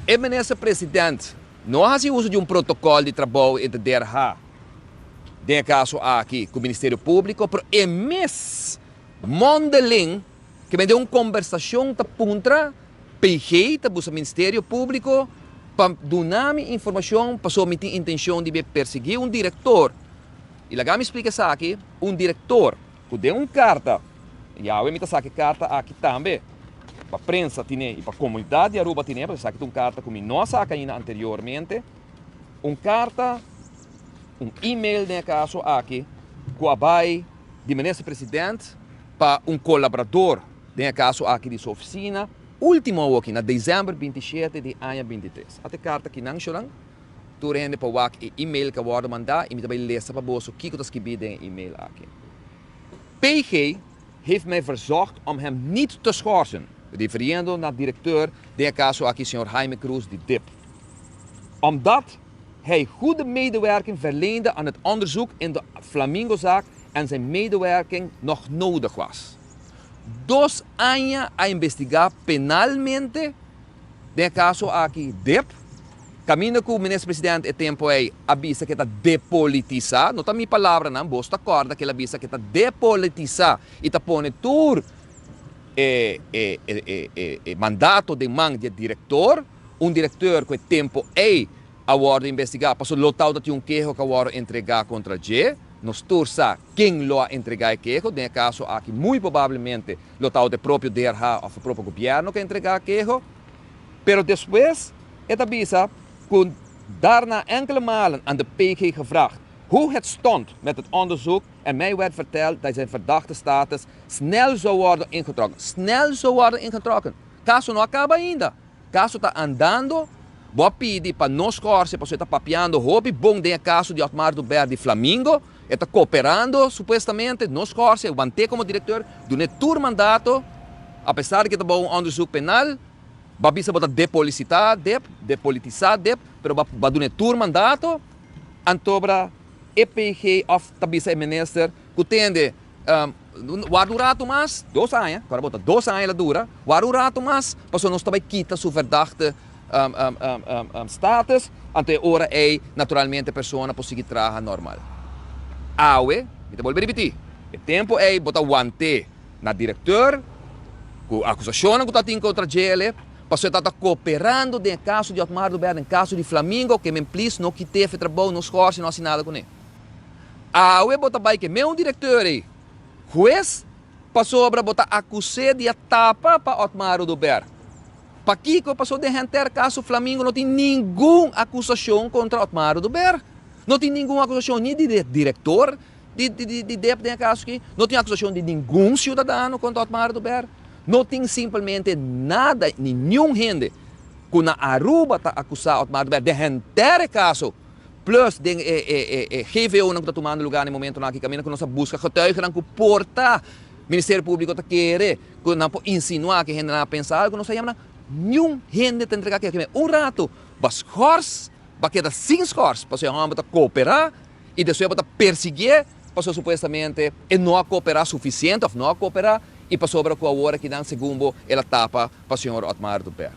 E minister president no a hasi uso di un protocol di trabou entre DRH, den e caso aki cu Ministerio Publico, pero e mes mondeling ke men den un combersacion ta puntra PG, ta busa Ministerio Publico pa duna mi informacion pasobra mi tin intencion di be persigui un director. Y laga mi splica esaki, un director cu den un carta, y awe mi ta saca e carta aki tambe pa prensa tine y pa comunidad di Aruba tine, pasobra esaki ta un carta cu mi no a saca ainda anteriormente, un carta, un email den e caso aki, cu a bay di Minister President pa un colaborador den e caso aki di su oficina, ultimo awoki na december 27 di aña 23. Ata e carta aki nan shonan, tur hende pa wak e email cu a wordo manda y mi ta bay lesa pa boso kico ta skibi den e email aki. PG heeft mij verzocht om hem niet te schorsen, referiendo na directeur den e caso aki señor Jaime Croes di dip, omdat hij goede medewerking verleende aan het onderzoek in de Flamingozaak en zijn medewerking nog nodig was. Dos aña a investiga penalmente den e caso aki dip, caminda cu minister president e tempo ey a bisa cu e ta depolitisa, no ta mi palabranan, bos ta corda cu el a bisa cu e ta depolitisa y ta pone tur e e e e e mandato den man di e director, un directeur cu e tempo ey a wordo investiga pasobra lo tawata tin un keho cu a wordo entrega contra dje, nos tur sa ken lo a entrega e keho, den e caso aki muy probablemente lo tawata e propio DRH of e propio gobierno cu a entrega keho, pero despues e ta bisa cu daarna enkele malen aan de PG gevraagd hoe het stond met het onderzoek en mij werd verteld dat zijn verdachte status snel zou worden ingetrokken. Snel zou worden ingetrokken. Caso no a caba ainda. Caso ta andando. Bo a pidi pa no schorsen pasobra e ta papiando hopi bon den e caso di Otmar Dubert di Flamingo. E ta cooperando supuestamente. No schorsen, want'é como directeur, dun'é tur mandato, a pesar di cu e ta bou un onderzoek penal. Bo a bisa bo ta depolicita dip, depolitisa dip, pero bo a dun'é tur mandato. Antobra e PG of ta bisa e minister cu tende warda un rato mas, 2 aña, ora bo ta 2 aña la dura, warda un rato mas, pasobra nos ta bay kita su verdachte status, anto e ora ey naturalmente e persona por sigui traha normal. Awe, mi ta bolbe ripiti, e tempo ey bo ta wante na directeur cu acusacionnan cu ta tin contra djele, pasobra e ta cooperando den e caso di Otmar Dubert, den caso di Flamingo, ke men please no kite fe trabou, no schorsen, no haci nada cune. Awe bo ta bay ke me un directeur ey, huez, pasobra bo ta acuse di a tapa pa Otmar Oduber. Pakico? Pasobra den henter caso Flamingo no tin ningun acusacion contra Otmar Oduber. No tin ningun acusacion ni di director di dip den e caso aki, no tin acusacion di ningun ciudadano contra Otmar Oduber. No tin simplemente nada, ni niun hende cu na Aruba ta acusa Otmar Oduber den henter e caso, plus den e GVO-nan cu ta tumando lugar na e momentonan aki, caminda cu nos a busca getuigennan cu por ta Ministerio Publico ta kere cu nan por insinua cu e hendenan a pensa algo, nos a yama nan, niun hende ta entrega ke. Un rato ba schors, ba keda sin schors, pasobra e homber ta coopera y despues bo ta persiguie pasobra supuestamente e no a coopera suficiente of no a coopera y pasobra cu awor akinan segun bo el a tapa pa señor Otmar Oduber.